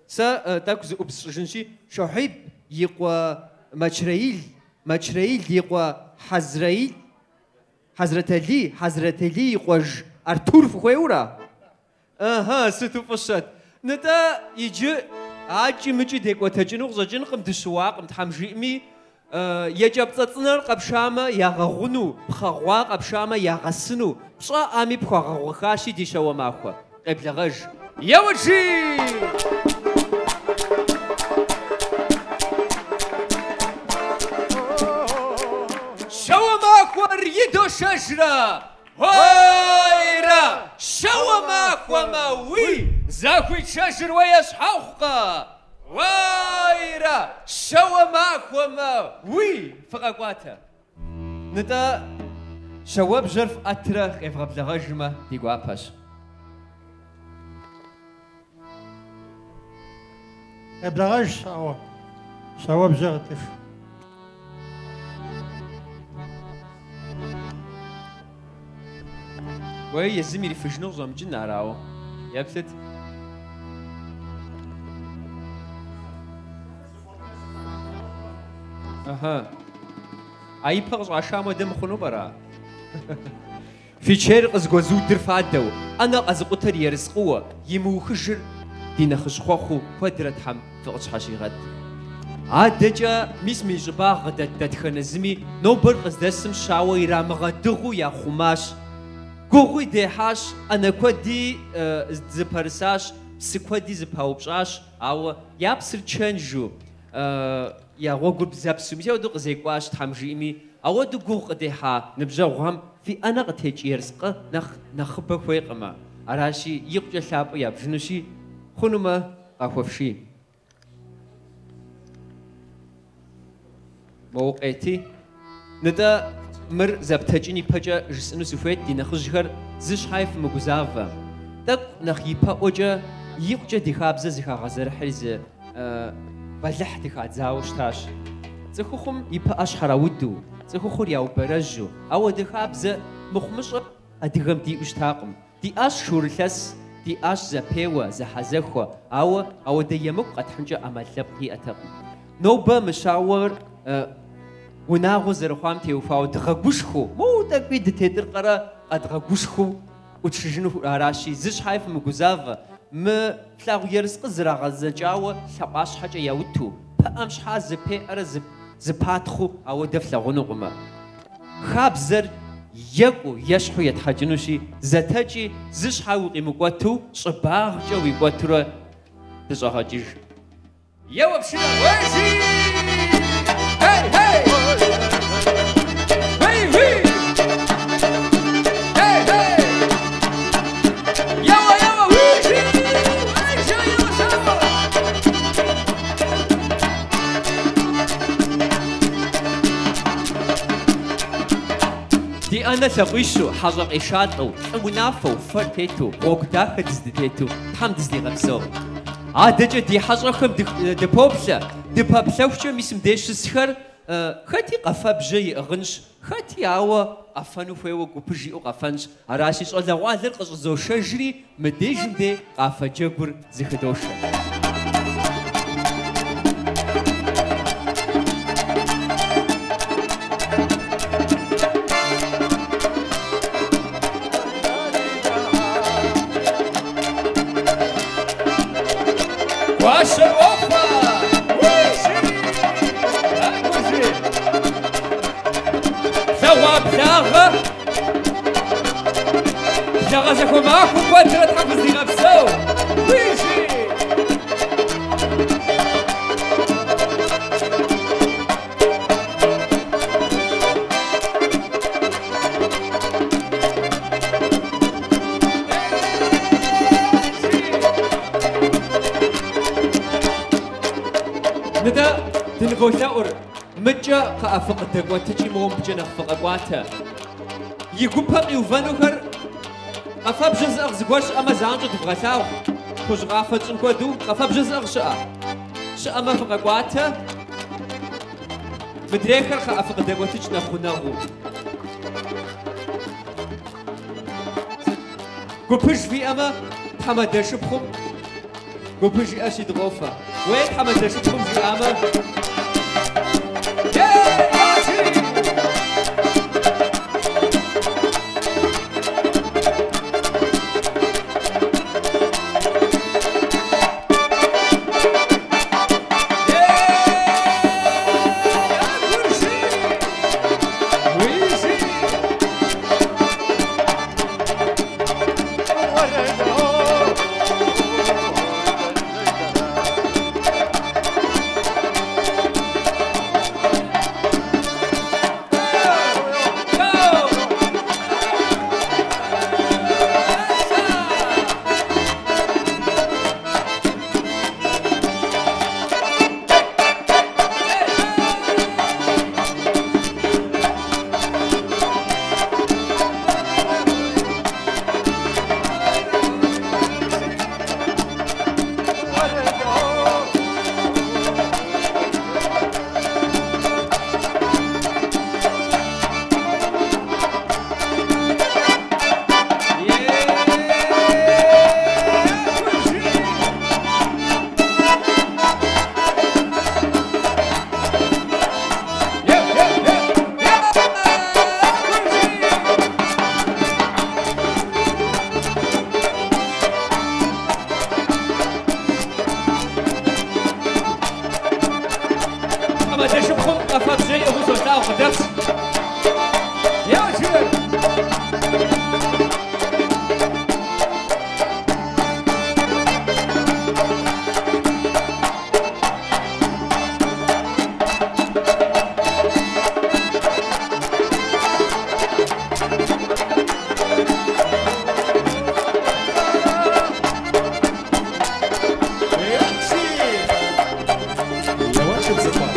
C: Сэ тӏэкӏу зыӏубз сщӏыжынщи, Шухьиб и къуэ Мэчрэил, Мэчрэил и къуэ Хьэзрэил, Хьэзрэталий, Хьэзрэталий и къуэж Артур фыхуейуэра? Ыхьы, сыту фӏыщэт. Нтӏэ, иджы акӏи мыкӏи декӏуэтэкӏыну къыщӏэкӏынкъым, дыщыуакъым, Тхьэм жиӏэми, екӏэпцӏэ цӏынэр къэпшамэ ягъэгъуну, пхъэ гъуа къэпшамэ ягъэсыну, пщӏэӏами пхуагъэгъухащи ди щауэ махуэ. Къеблэгъэж. Еуэт жи! Щауэ махуэр идошэжрэ! Уойрэ, щауэ махуэмэ, уи, зэхуишэжыр уэ ещхьэхъукъэ. Уойрэ, щауэ махуэмэ, уи, фыкъэкӏуатэ. Нтӏэ, щауэбжьэр фӏэтрэ къевгъэблэгъэжмэ, ди гуапэщ.
J: Къеблэгъэж, щауэ. Щауэбжьэр къытыж.
C: Уей, езым ирифыжыну къыщӏэмыкӏын ар, ауэ. Еплъыт. Ыхьы. А ипэ къыщӏашам хуэдэ мыхъуну пӏэрэ? Фи чейр къызыгуэзудыр фадэу, ӏэнэ къэзыкъутэр ерыскъыуэ, имыухыжыр ди нэхъыжь хъуэхъуу куэдрэ Тхьэм фыкъытщхьэщигъэт. Адэкӏэ, мис мы и щӏыбагъ къыдэт дэтхэнэ зыми нобэр къыздэсым щауэ ирамыгъэдыгъуу яхъумащ. Гугъуи дехьащ, ӏэнэ куэди зыпэрысащ, псы куэди зыпаупщӏащ, ауэ я псыр чэнжу, я гъуэгур бзэпсу, мис ауэдэу къызекӏуащ Тхьэм жиӏэми, Ауэдэу гугъу къыдехьа ныбжьэгъухэм фи ӏэнэ къытекӏ ерыскъы нэхъ нэхъыбэ хуейкъымэ, аращи, икъукӏэ лъапӏэу ябжынущи, хъунумэ, къахуэфший. Моуэ къети. Нтӏэ. Мыр зэптэкӏын ипэкӏэ жысӏэну сыхуейт, ди нэхъыжьхэр зы щхьэи фымыгузавэ. Тӏэкӏу нэхъ ипэӏуэкӏэ икъукӏэ ди хабзэ зыхагъэзэрыхьри зы бэлыхь дыхадзауэ щытащ. Цӏыхухъум и пыӏэ щхьэрауду, цӏыхухъур яубэрэжьу, ауэдэ хабзэ мыхъумыщӏэ адыгэм диӏэу щытакъым. Диӏащ шурылъэс, диӏащ зэпеуэ, зэхьэзэхуэ, ауэ ауэдэ емыкӏу къэтхьынкӏэ ӏэмал лъэпкъ иӏэтэкъым. Нобэ мы щауэр унагъуэ зэрыхъуам теухуауэ дгъэгушхуэу, моуэ тӏэкӏуи дытетӏыркъэрэ къэдгъэгушхуэу ӏутшыжыну аращи, зы щхьэи фымыгузавэ, мы флъагъу ерыскъы зрагъэзэкӏауэ лъакъуащхьэкӏэ яуту, пыӏэм щхьа зыпеӏэрэ зыпатхъыу ауэдэ флъагъунукъымэ. Хабзэр екӏуу, ещхьу етхьэкӏынущи, зэтэкӏи, зы щхьэ укъимыкӏуэту, щӏыбагъкӏэ уикӏуэтурэ дыщӏэгъэкӏыж. Еуэ пшынэ, уэжи! Хей, хей! Уи, уи! Хей, хей! Еуэ, еуэ, уижи! Уэжи, еуэ, щауэ! Ди ӏэнэ лъакъуищу, хьэщӏэ къешалӏэу, лӏы унафэу, фэр тету, гъуэгу дахэ дыздытету, Тхьэм дыздигъэпсэу. Адэкӏэ ди хьэщӏэхэм дыпоплъэ, дыпэплъэхукӏэ мис мыбдеж щысхэр хэти къафэбжьэ иӏыгъынщ, хэти ауэ къэфэну хуейуэ гупыж иӏэу къэфэнщ. Аращи, щӏалэгъуалэр къыщӏызошэжри, мыдежым дей къафэ джэгур зыхыдошэ. Гуащэр къофэ! Уи-жи! Агужи! Лъэгъуа благъэ! Благъэ зэхуэмахуэ куэдрэ Тхьэм фыздигъэпсэу! Уи-жи! Нытӏэ, дыныволъэӏур, мыдкӏэ кхъыӏэ фыкъыдэкӏуэтыкӏи моуэ мыбыкӏэ нэхъ фыкъэкӏуатэ. И гупэ къиувэнухэр къафэбжьэ зыӏыгъ зыгуэр щыӏэмэ занщӏэу дывгъэлъагъу, хужь къафэ тщӏын хуэдэу къафэбжьэ зыӏыгъ щыӏэ? Щыӏэмэ фыкъэкӏуатэ. Мыдрейхэр кхъыӏэ фыкъыдэкӏуэтыкӏ нэхъ гъунэгъуу. Гупыж фиӏэмэ, тхьэмадэ шыпхъум гупыж иӏэщи дыкъофэ. Уей, тхьэмадэ шыпхъум жиӏамэ. Тхьэмадэ шыпхъум къафэбжьэ иӏыгъыу солъагъу къыдэпс. Еуэ, жыӏэ!
B: Еуэ, шыбзыхъуэ.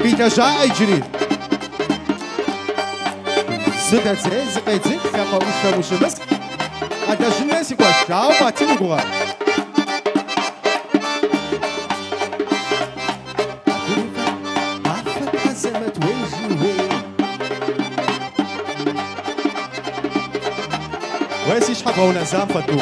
K: Абы илэжьаӏэ иджыри. Зыдэдзей, зыкъедзых, лъакъуэ ӏушэм ущымысхь. Къэлэжьын хуей, си къуэш, ауэ къуатын уи гугъэ? Къафэт Азэмэт уей-жи уей. Уей, си щхьэ бгъэунэзам, Фатӏу.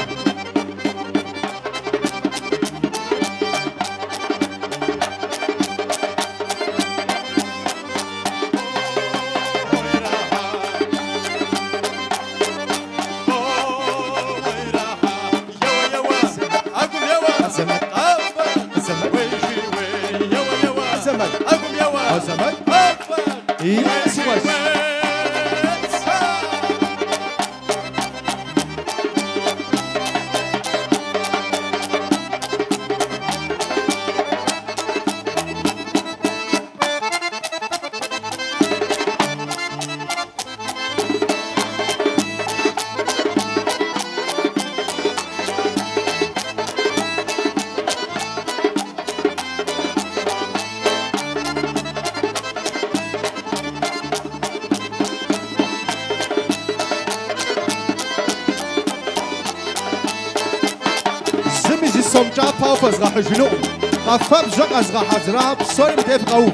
K: Зыми зы сом кӏапэ хуэзгъэхьыжынукъым. Къафэбжьэ къэзгъэхьэзыра псори мыбдеж къэув.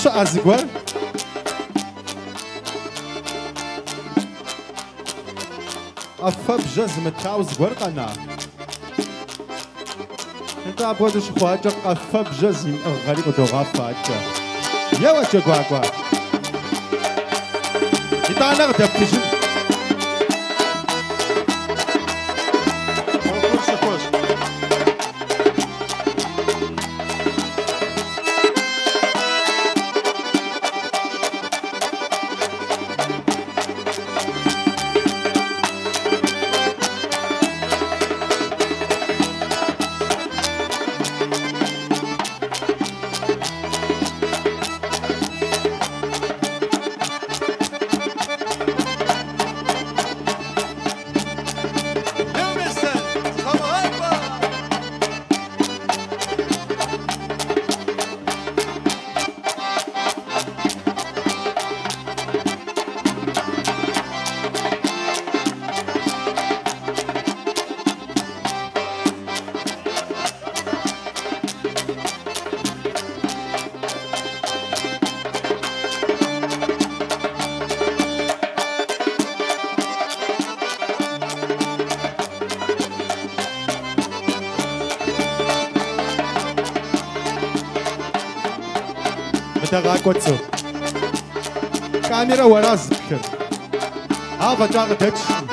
K: Щыӏэ зыгуэр? Къафэбжьэ зымытауэ зыгуэр къэна? Нтӏэ апхуэдэу щыхъуакӏэ къафэбжьэ зимыӏыгъхэри къыдогъафэ адэкӏэ. Еуэ, джэгуакӏуэ! Итӏанэ къыдэптыжын.
J: Ӏуэхур щыхуэщ.
K: Мыдэ къакӏуэт зэ. Камерэ уэра зыплъыр. Афӏэкӏа къыдэтшкъым.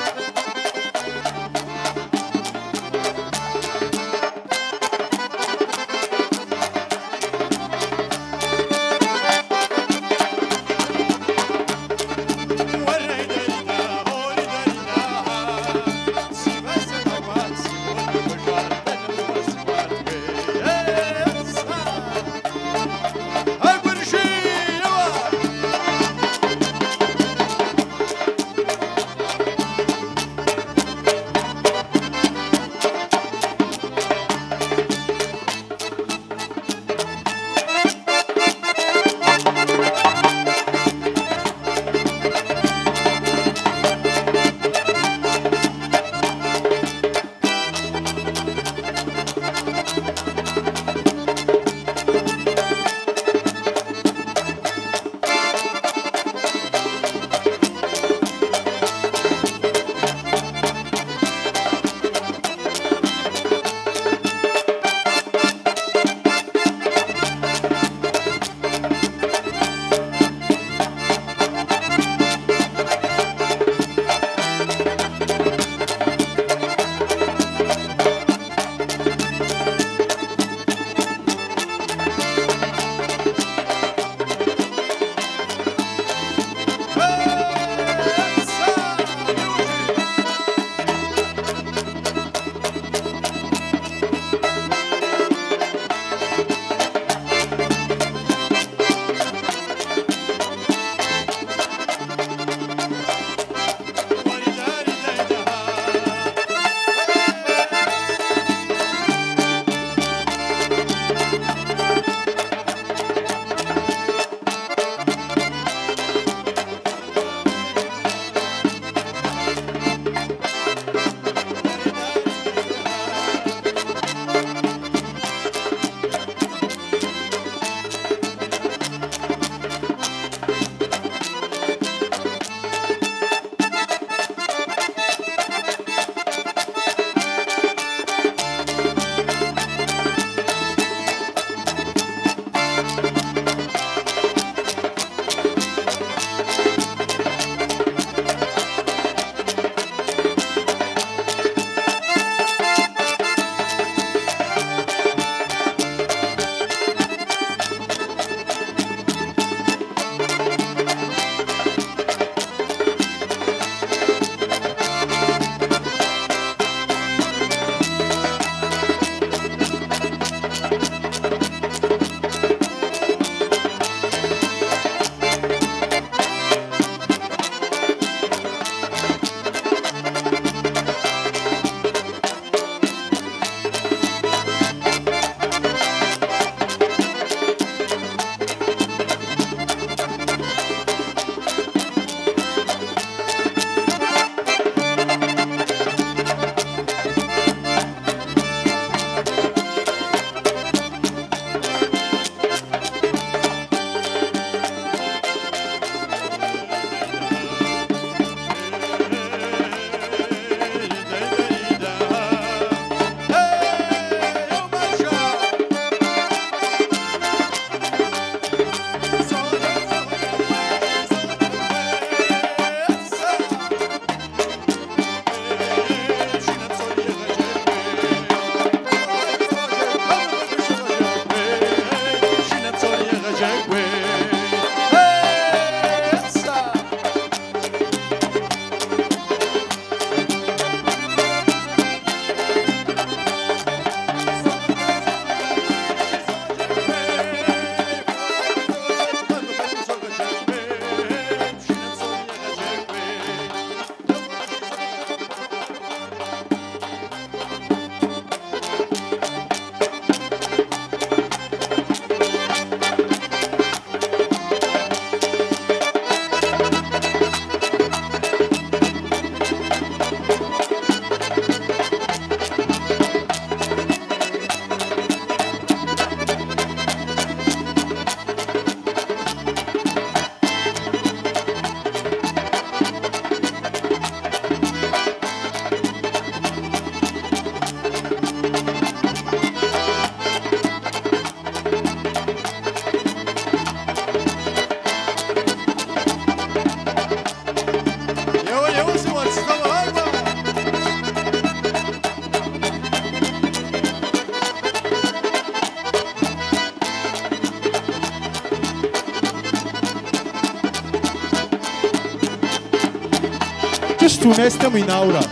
K: Кӏыщт уместэм уинаурэ.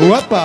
K: Уэпа!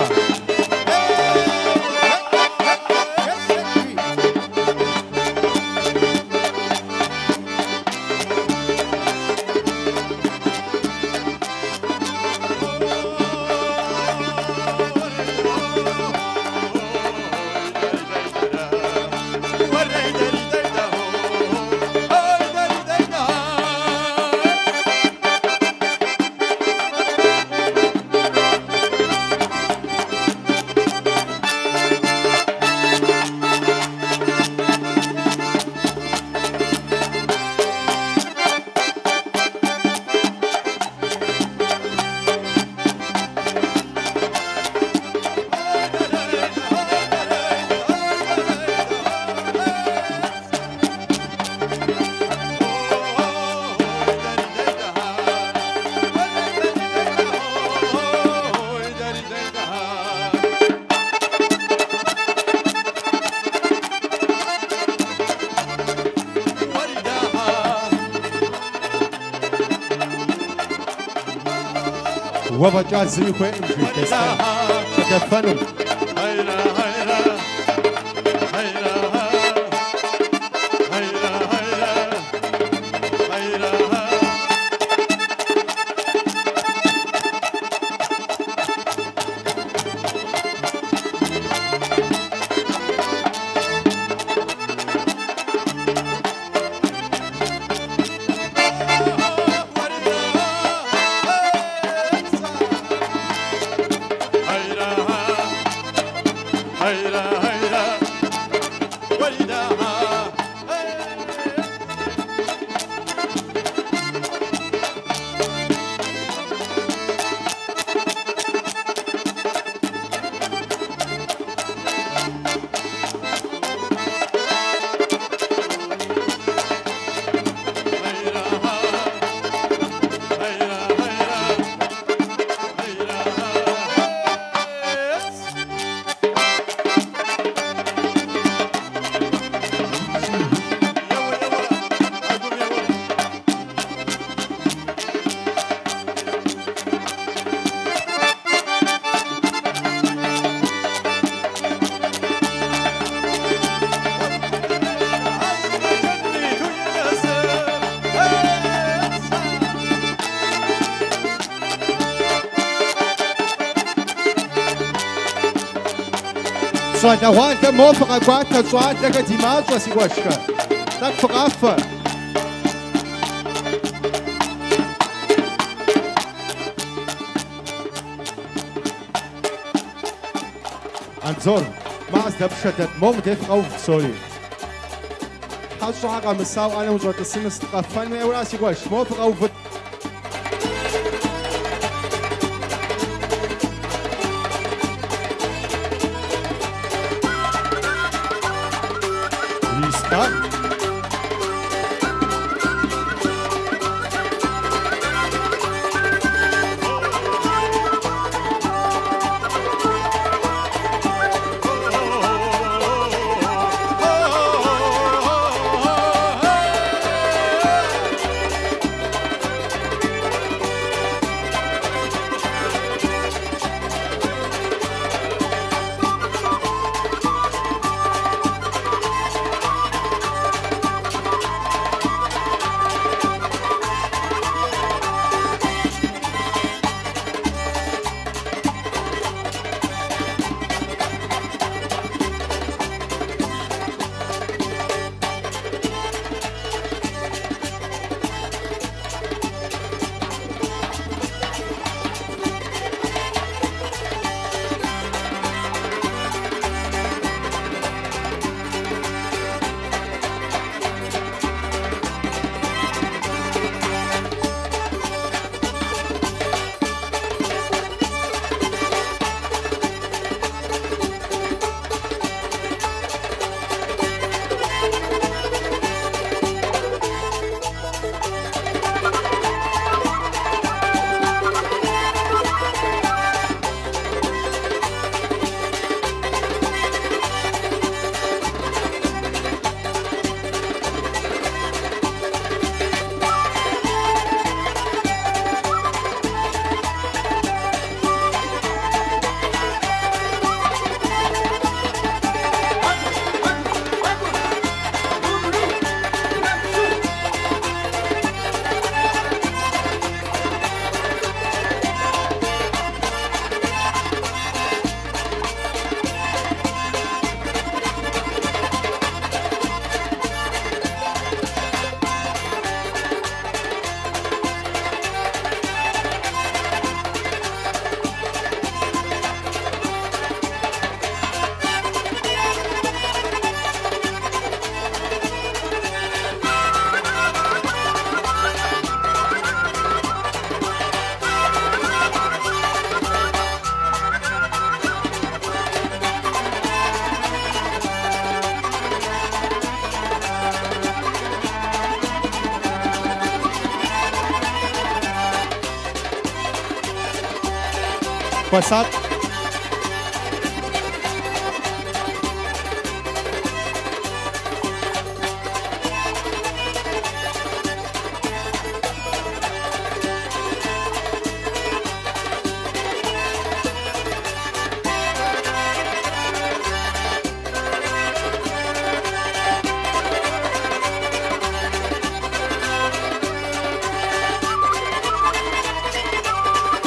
K: Уэ фӏэкӏа зыри хуейкъым, жи Лъостэн. Къыдэфэну. Щӏалэгъуалэ мо фыкъэкӏуатэ, щӏалэхэр ди мащӏэ, си къуэшхэ. Тӏэкӏу фыкъафэ. Андзор, маз дэпшэ дэт, мо мыдей фыкъэув псори. Хьэщӏэ къэмысауэ ӏэнэм ущӏэтӏысыну сыт къэфэн хуейуэра, си къуэш, мо фыкъэувыт. Истан. Хуэсакъ.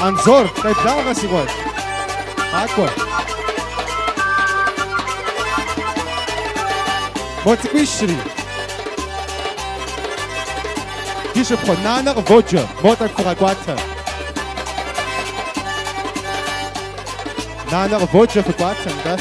K: Анзор, къеблагъэ, си къуэш. Къакӏуэ. Мо цӏыкӏуищри. Ди шыпхъу нанэ къыводжэ, мо тӏэкӏу фыгъэкӏуатэ. Нанэ къыводжэ, фыкӏуатэ, нтӏэ.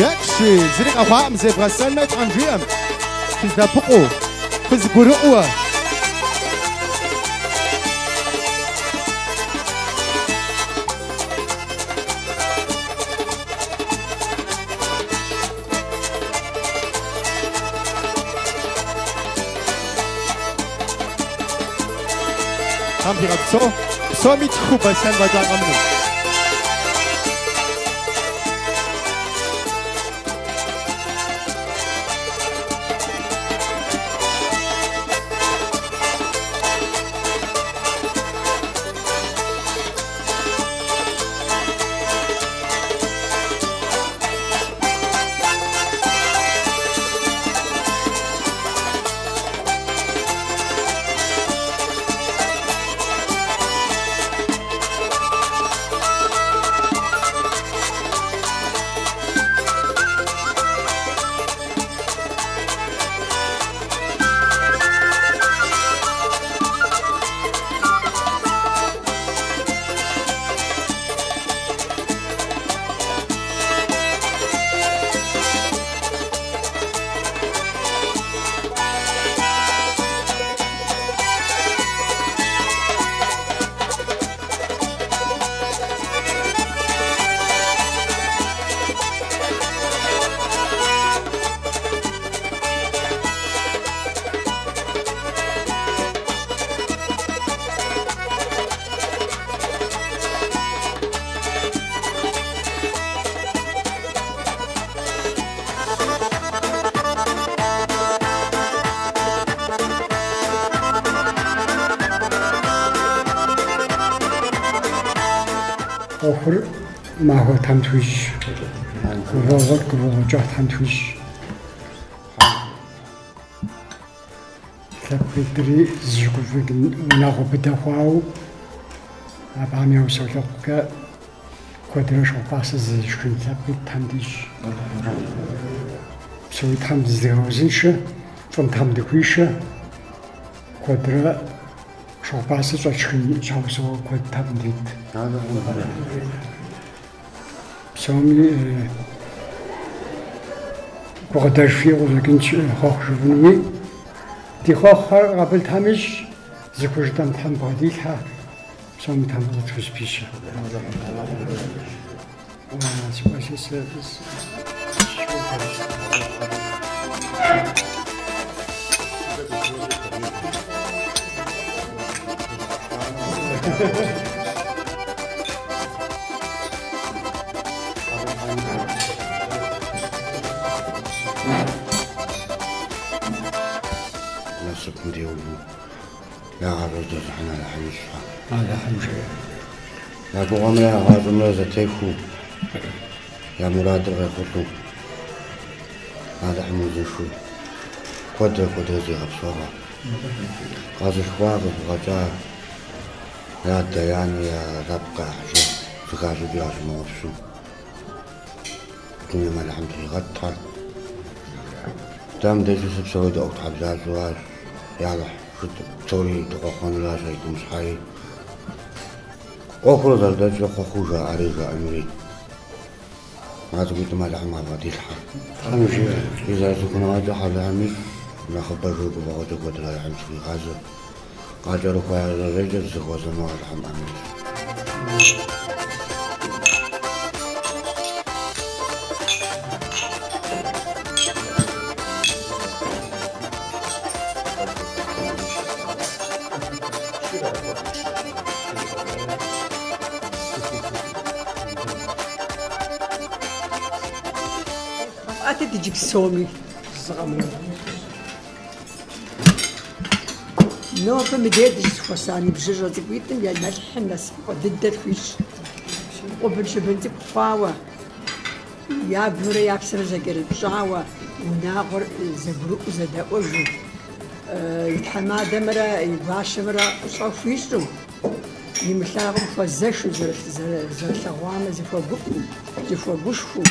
K: Екӏущи, зыри къэхъуакъым, зевгъэсэнмэ, Тхьэм жиӏэм, фыздэӏэпыкъуу, фызэгурыӏуэ. Тхьэм дигъэпсэу, псоми тху бэсэн фӏэкӏа къэмынэу.
I: ӏуэхур махуэ Тхьэм тхуищӏ. Гуфӏэгъуэр гуфӏэгъуэ кӏыхь Тхьэм тхуищӏ. Лъэпкъитӏри зыщыгуфӏыкӏын унагъуэ быдэ хъуауэ, абыхэм я усолъэхъукӏэ куэдрэ шыгъупӏастэ зэдишхын лъэпкъитӏ Тхьэм дищӏ. Псори Тхьэм дызэригъэузыншэ, фӏым Тхьэм дыхуишэ, куэдрэ Шыгъупӏастэ щӏэтшхын щхьэусыгъуэ куэд Тхьэм къыдит. Псоми гукъыдэж фиӏэу къыщӏэкӏынщ хъуэхъу жыфӏэнуми. Ди хъуэхъухэр къабыл Тхьэм ищӏ, зыхужытӏэм Тхьэм бгъэдилъхьэ, псоми Тхьэм къытхузэпищэ.
L: Насыпым теувэу я гъащӏэр здэзыхьын Алыхьым ищӏ.
I: Алыхьым жеӏэ.
L: Я гугъэмрэ я гъащӏэмрэ зэтехуэу, я мурадыр къехъулӏэу, Алыхьым узыншэу куэдрэ куэдрэ дигъэпсэугъэ. Къэзылъхуа, къызыпыгъэкӏа я адэ, я анэ, я лъэпкъ, я ӏыхьлы зыхащӏыкӏ ящымыгъупщэу дунейм Алыхьым тригъэт, Тхьэ. Дэ мыбдежым сыт псори дыӏуэхутхьэбзащӏэу аращ, Ялыхь, жытӏэу псори дыхъуэхъуэнуращ а тӏум щхьэи. ӏуэхур зэрыдэкӏрэ хъуэхъуу жаӏэри жаӏэнури. А цӏыкӏуитӏым Алыхьым къабгъэдилъхьэ.
I: Тхьэм жиӏэ.
L: И зэрыцӏыхуныгъэкӏэ Алыхьым ищӏ, нэхъыбэжу гуфӏэгъуэкӏэ куэдрэ Алыхьым сыхуигъазэ. Къакӏэрыхуа ящӏэжэкӏэ дызэхуэзэну Алыхьым ӏэмыр ищӏ.
D: Къэфӏэтыт иджы псоми. Нобэ мыдей дыщызэхуэса ныбжьыщӏэ цӏыкӏуитӏым я Алыхьым насыпыфӏэ дыдэ тхуищӏ. Къубын-щыбын цӏыкӏу хъуауэ, я гумрэ я псэрэ зэкӏэрыпщӏауэ, унагъуэр зэгурыӏуэу зэдэӏуэжу, и тхьэмадэмрэ и гуащэмрэ пщӏэ хуищӏу, имылъагъум хуэзэшу, зэрылъэгъуамэ зэхуэгуфӏу, зэхуэгушхуэу,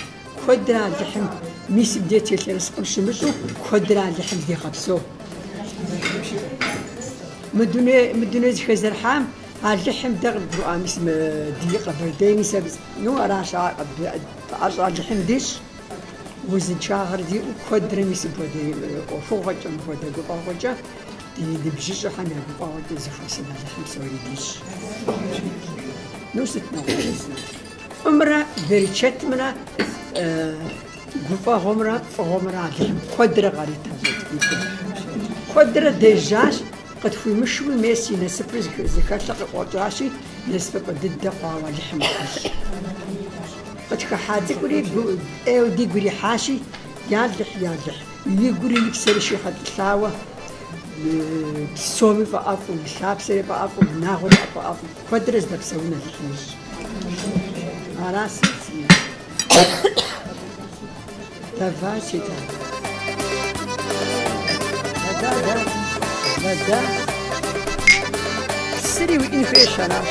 D: куэдрэ Алыхьым мис мыбдей телъ ерыскъым щымыщӏу, куэдрэ Алыхьым дигъэпсэу. Мы дуней, мы дуней зэхэзэрыхьам Алыхьым дэ къыдгурыӏуа мис мы ди Къэбэрдейми сэ, ну аращ, пэӏэщӏэ Алыхьым дищӏ, узыншагъэр диӏэу куэдрэ мис мыпхуэдэ ӏуэхугъуэкӏэ, мыпхуэдэ гуфӏэгъуэкӏэ ди ныбжьыщӏэхэм я гуфӏэгъуэкӏэ зэхуэсын Алыхьым псори дищӏ. Ну сыт нэгъуэщӏ? Фӏымрэ берычэтымрэ гуфӏэгъуэмрэ фӏыгъуэмрэ Алыхьым куэдрэ къарит а цӏыкӏуитӏым. Куэдрэ дежьащ, къытхуимышуи мес и насыпыр зыхэлъыр къыкъуэкӏащи, насыпыфӏэ дыдэ хъуауэ Алыхьым къищӏ. Къытхыхьа цӏыкӏури ӏейуэ дигу ирихьащи, Ялыхь, Ялыхь, и гури и псэри щигъэтӏылъауэ, псоми фӏэӏэфӏу, и лъапсэри фӏэӏэфӏу, унагъуэри фӏэӏэфӏу, куэдрэ здэпсэун Алыхьым ищӏ. Аращ сэ си. Давайте, да. Да, да, да, да. Псыри уиӏэн хуейщ, аращ.